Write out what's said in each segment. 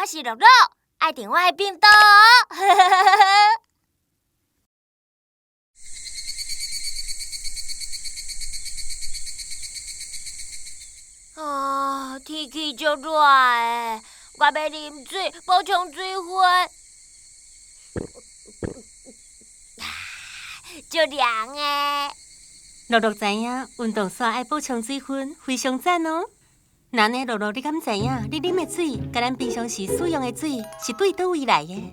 我是樂樂，愛訂我的頻道哦。啊，天氣足熱的，我欲啉水補充水分。足涼的。樂樂知影運動煞愛補充水分，非常讚哦。那按呢，樂樂，你敢知影？你啉的水，佮咱平常時使用的水是對佗位來的？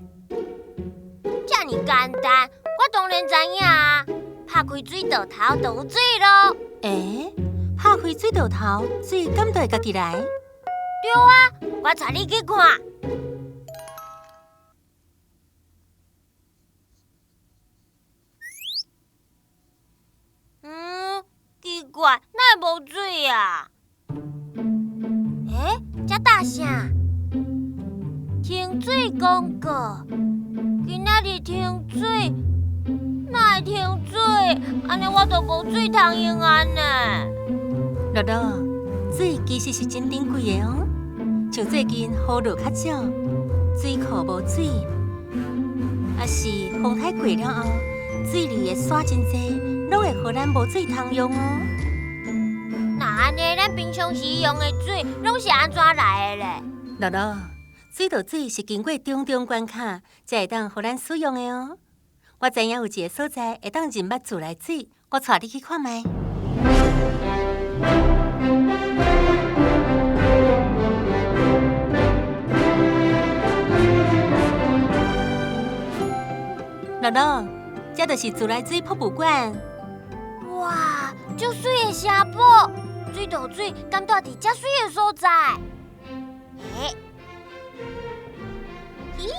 遮爾簡單，我當然知影啊！拍開水道頭就有水囉。欸，拍開水道頭，水敢就會家己來？對啊，我帶你去看。嗯，奇怪，哪會無水啊？欸，這貼啥？停水廣告，今仔日停水，哪會停水？按呢我就無水通用啊呢。樂樂，水其實是真珍貴的哦。像最近雨落較少，水庫無水，抑是風颱過了後，水裡的沙真濟，攏會予咱無水通用哦。那按呢，咱平常時用的水攏是按怎來的咧？樂樂，水道水是經過重重關卡，才會當予咱使用的哦。我知影有一个所在會當認捌自來水，我帶你去看覓。樂樂，這就是自來水博物館。哇，足媠的城堡！水道水敢蹛佇遮媠的所在？嘿，咦，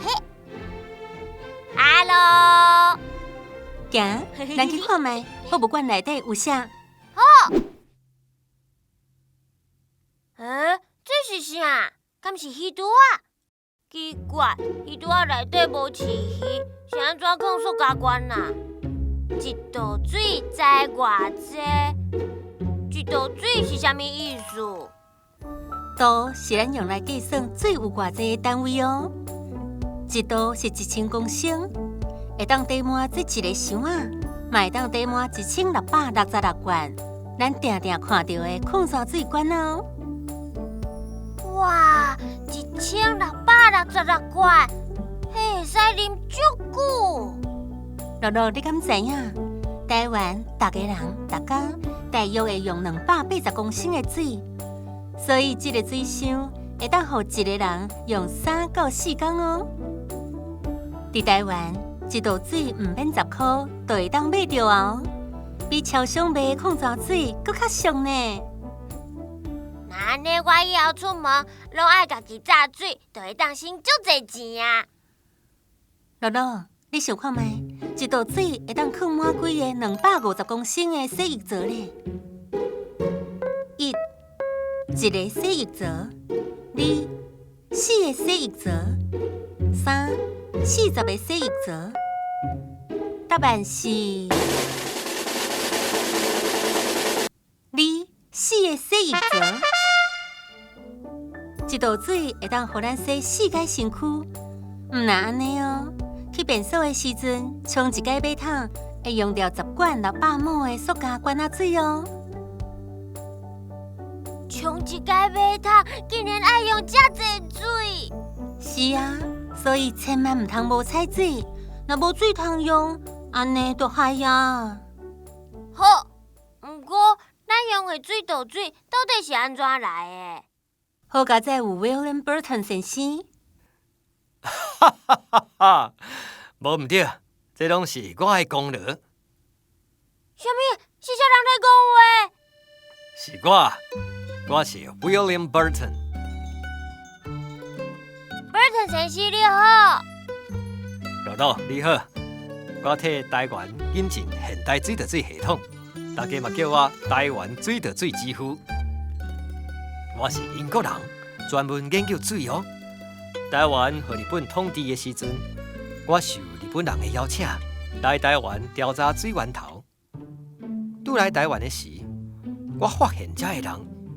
嘿，Hello，行，咱去看覓，博物館內底有啥？好。欸，這是啥？敢是魚櫥仔？奇怪，魚櫥仔內底無飼魚，是按怎囥塑膠罐啊？一道水知偌濟？一道水是啥物意思？度是咱用來計算水有偌濟的單位哦。一度是1000公升，會當貯滿這一个箱仔，嘛會當貯滿1666罐。咱定定看著的礦泉水罐哦。哇，1666罐，彼會使啉足久。樂樂，你敢知影？台灣逐个人逐工大約會用280公升的水，所以這个水箱會當予一个人用3到4工哦。佇台灣，一道水毋免10箍就會當買著哦，比超商賣的礦泉水閣較俗呢。那按呢，我以後出門攏愛家己榨水，就會當省足濟錢啊！樂樂，你想看覓？一道水會當囥滿幾个250公升的洗浴槽咧？一，一个洗浴槽；二，四个洗浴槽；三，40个洗浴槽。答案是二，四个洗浴槽。一道水會當予咱洗四擺身軀，毋但按呢哦。去便所的時陣，沖一擺馬桶會用著10管600畝的塑膠罐仔水哦。沖一擺馬桶竟然愛用遮濟水？是啊，所以千萬毋通無彩水，若無水通用，按呢就害啊。好，毋過咱用的水道水到底是按怎來的？好佳哉有 William Burton 先生。哈哈哈哈！無毋對，這攏是我的功勞。啥物？是啥人咧講話？是我，我是 William Burton。 Burton 先生你好。樂樂你好，我替台灣引進現代水道水系統，大家嘛叫我台灣水道水之父。我是英國人，專門研究水哦。台灣予日本統治的時陣，我受日本人的邀請來台灣調查水源頭。拄來台灣的時，我發現遮的人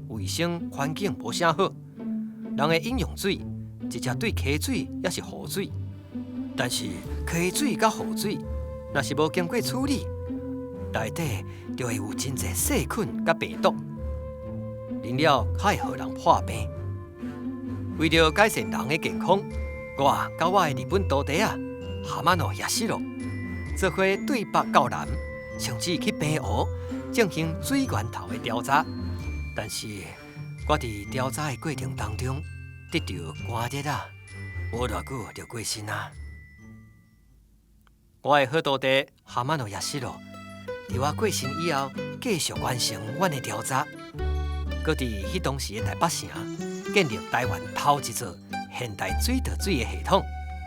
衛生環境無啥好，人會飲用水，直接對溪水抑是雨水。但是溪水佮雨水，若是無經過處理，內底就會有真濟細菌佮病毒，啉了較會予人破病。為著改善人的健康，我佮我的日本徒弟仔蛤蟆諾亞斯洛，做伙對北到南，甚至去澎湖進行水源頭的調查。但是我佇調查的過程當中得著寒熱啊，無偌久就過身啊。我的好徒弟蛤蟆諾亞斯洛，佇我過身以後，繼續完成阮的調查，閣佇彼當時的台北城建立台灣頭一座現代水道水的系統，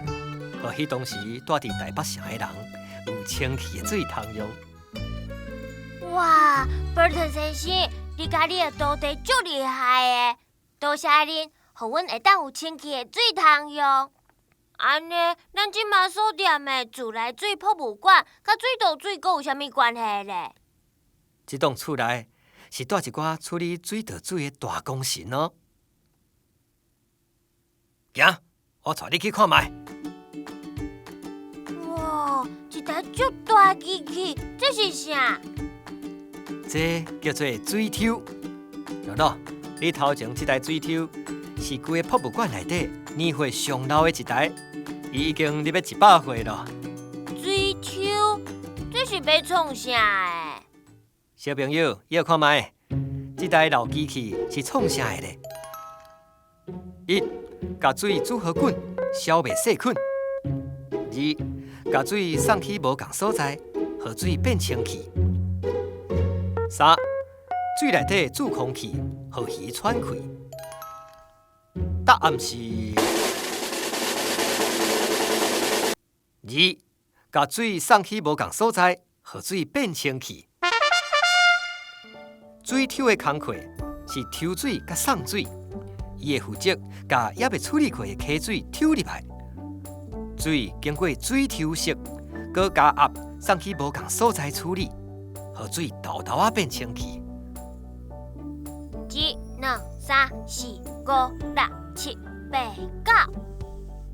予彼當時住佇台北城的人有清氣的水通用。哇，Burton 先生，你佮你的徒弟足厲害的，多謝恁，予阮會當有清氣的水通用。按呢，咱這馬所踮的自來水博物館，佮水道水閣有啥物關係咧？這棟厝內是蹛一寡處理水道水的大功臣哦。行，我帶你去看覓。哇，一台足大機器，這是啥？這叫做水抽。樂樂，你頭前這台水抽是規个博物館內底年歲上老的一台，伊已經入欲100歲囉。水抽，這是欲創啥的？小朋友，你看覓，這台老機器是創啥的咧？一，共水煮予滾，消滅細菌；二，共水送去無仝所在，予水變清氣；三，水內底注空氣，予魚喘氣。答案是二，共水送去無仝所在，予水變清氣。水抽的工課是抽水佮送水，伊會負責共猶未處理過的溪水抽入來，水經過水抽室，閣加壓送去無仝所在處理，予水沓沓仔變清氣。一、兩、三、四、五、六、七、八、九。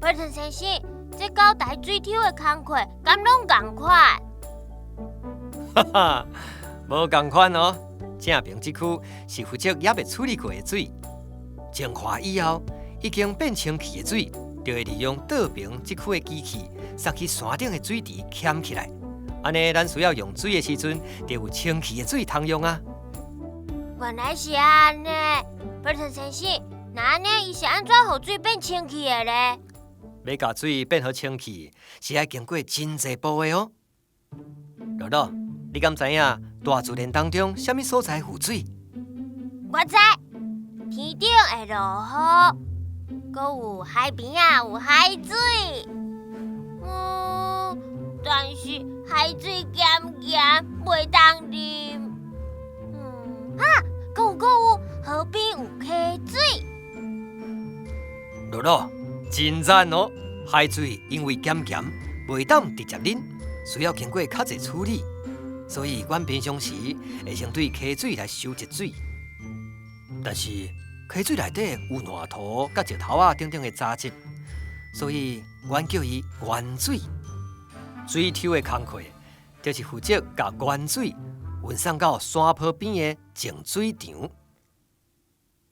Burton 先生，這九台水抽的工課，敢攏仝款？哈哈，無仝款哦。正爿這區是負責猶未處理過的水，淨化以後已經變清氣的水，就會利用倒爿這區的機器送去山頂的水池撿起來。按呢，咱需要用水的時陣，就有清氣的水通用啊。原來是按呢，Burton 先生，那按呢，伊是按怎予水變清氣的咧？欲共水變予清氣，是愛經過真濟步的哦。樂樂，你敢知影大自然當中啥物所在有水？我知，天頂會落雨，閣有海邊仔有海水。但是海水鹹鹹，袂當啉。啊，閣有閣有，河邊有溪水。樂樂，真讚哦！海水因為鹹鹹，袂當直接啉，需要經過較濟處理，所以阮平常時會先對溪水來收集水。但是溪水內底有爛土佮石頭仔等等的雜質，所以阮叫伊原水。水抽的工課就是負責共原水運送到山坡邊的淨水場。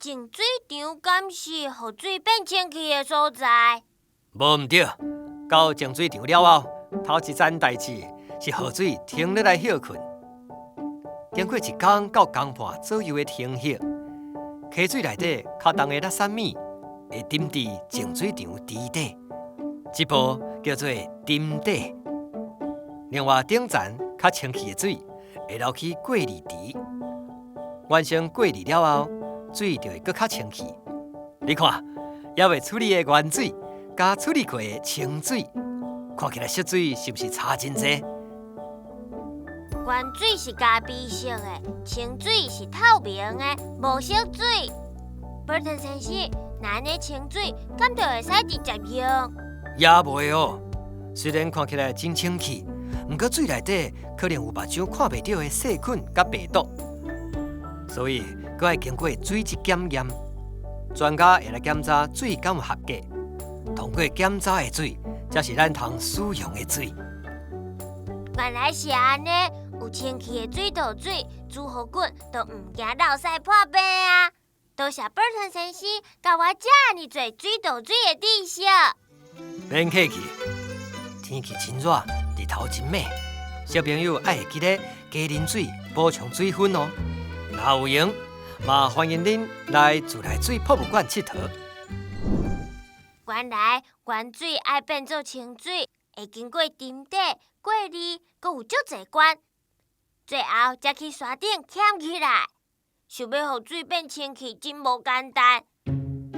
淨水場敢是予水變清氣的所在？無毋對，到淨水場了後，頭一層代誌是予水停落來歇睏。經過一工到工半左右的停歇，溪水內底較重的垃圾物會沉佇淨水場池底，這步叫做沉底。另外頂層較清氣的水會流去過濾池，完成過濾了後，水就會閣較清氣。你看，猶未處理的原水，佮處理過的清水，看起來色水是毋是差真濟？原水是咖啡色的，清水是透明的，無色水。Burton 先生，那按呢清水敢就會使直接用？也袂哦，雖然看起來真清氣，毋過水內底可能有目睭看袂著的細菌佮病毒，所以閣愛經過水質檢驗。專家會來檢查水敢有合格，通過檢查的水，才是咱通使用的水。原來是按呢，有清氣的水道水，煮予滾就毋驚落屎破病啊！多謝 Burton 先生教我遮爾濟水道水的知識。免客氣，天氣真熱，日頭真猛，小朋友愛會記得加啉水，補充水分哦。若有閒，嘛歡迎恁來自來水博物館𨑨迌。原來原水愛變做清水，會經過沉底、過濾，閣有足濟關，最後才去山頂撿起來。想欲予水變清氣，真無簡單。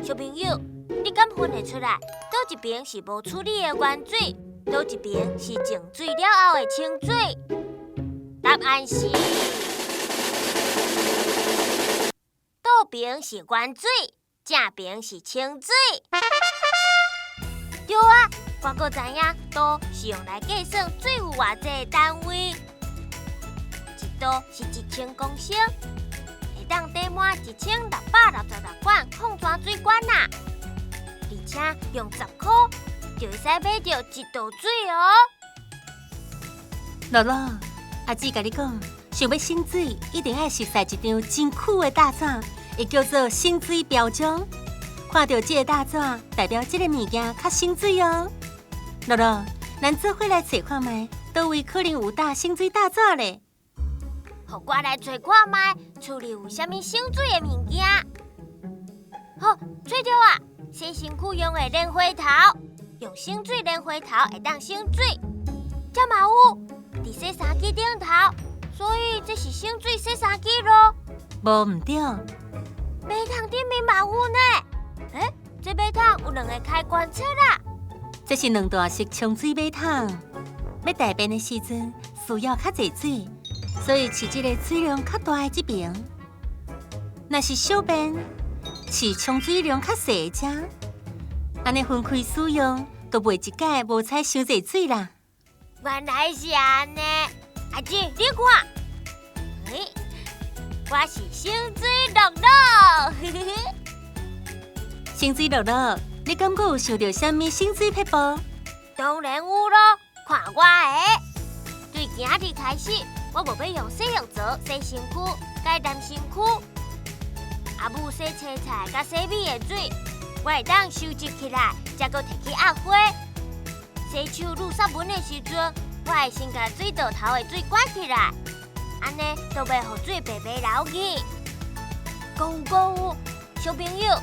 小朋友，你敢分會出來？佗一爿是無處理的原水，佗一爿是淨水了後的清水？答案是，倒爿是原水，正爿是清水。對啊，我閣知影，度是用來計算水有偌濟的單位，一度是1000公升。會當貯滿1666管礦泉水罐啊！而且用10箍就會使買著一度水哦。樂樂，阿姊共你講，想欲省水，一定愛熟似一張真久的大紙，會叫做省水標章。看著這个大紙，代表這个物件較省水哦。樂樂，咱做伙來揣看覓，佗位可能有貼省水大紙咧。予我來揣看覓，厝裡有啥物省水的物件？好，揣著啊！洗身軀用的蓮花頭，用省水蓮花頭會當省水。這嘛有，佇洗衫機頂頭，所以這是省水洗衫機囉。無毋對。馬桶頂面嘛有呢。欸，這馬桶有兩个開關掣啦。這是兩段式沖水馬桶，欲大便的時陣需要較濟水，所以飼這个水量較大的這爿。若是小便，飼沖水量較細的這，按呢分開使用，就袂一擺無彩傷濟水啦。原來是按呢，阿姊你看，欸，我是省水樂樂。省水樂樂，你敢閣有想著啥物省水撇步？當然有囉，看我的。對今仔日開始，我無欲用洗浴槽洗身軀，改淋身軀。阿母洗青菜佮洗米的水，我會當收集起來，才閣提去壓花。洗手擼捒門的時陣，我會先共水道頭的水關起來，按呢就袂予水白白流去。閣有閣有，小朋友，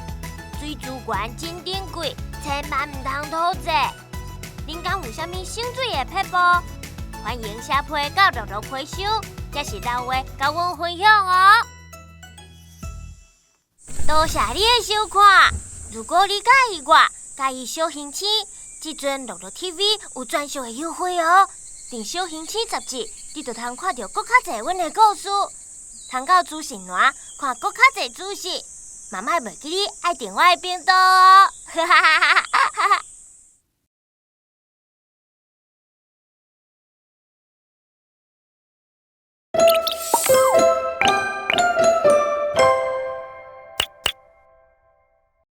水資源真珍貴，千萬毋通浪費。恁敢有啥物省水的撇步？歡迎寫批到樂樂批箱，抑是留話佮阮分享哦。多謝你的收看。如果你佮意我，佮意小行星，這陣樂樂 TV 有專屬的優惠哦。訂小行星雜誌，你就通看著閣較濟阮的故事，通到資訊欄看閣較濟資訊。嘛莫袂記得愛訂我的頻道哦。哈哈哈哈哈哈！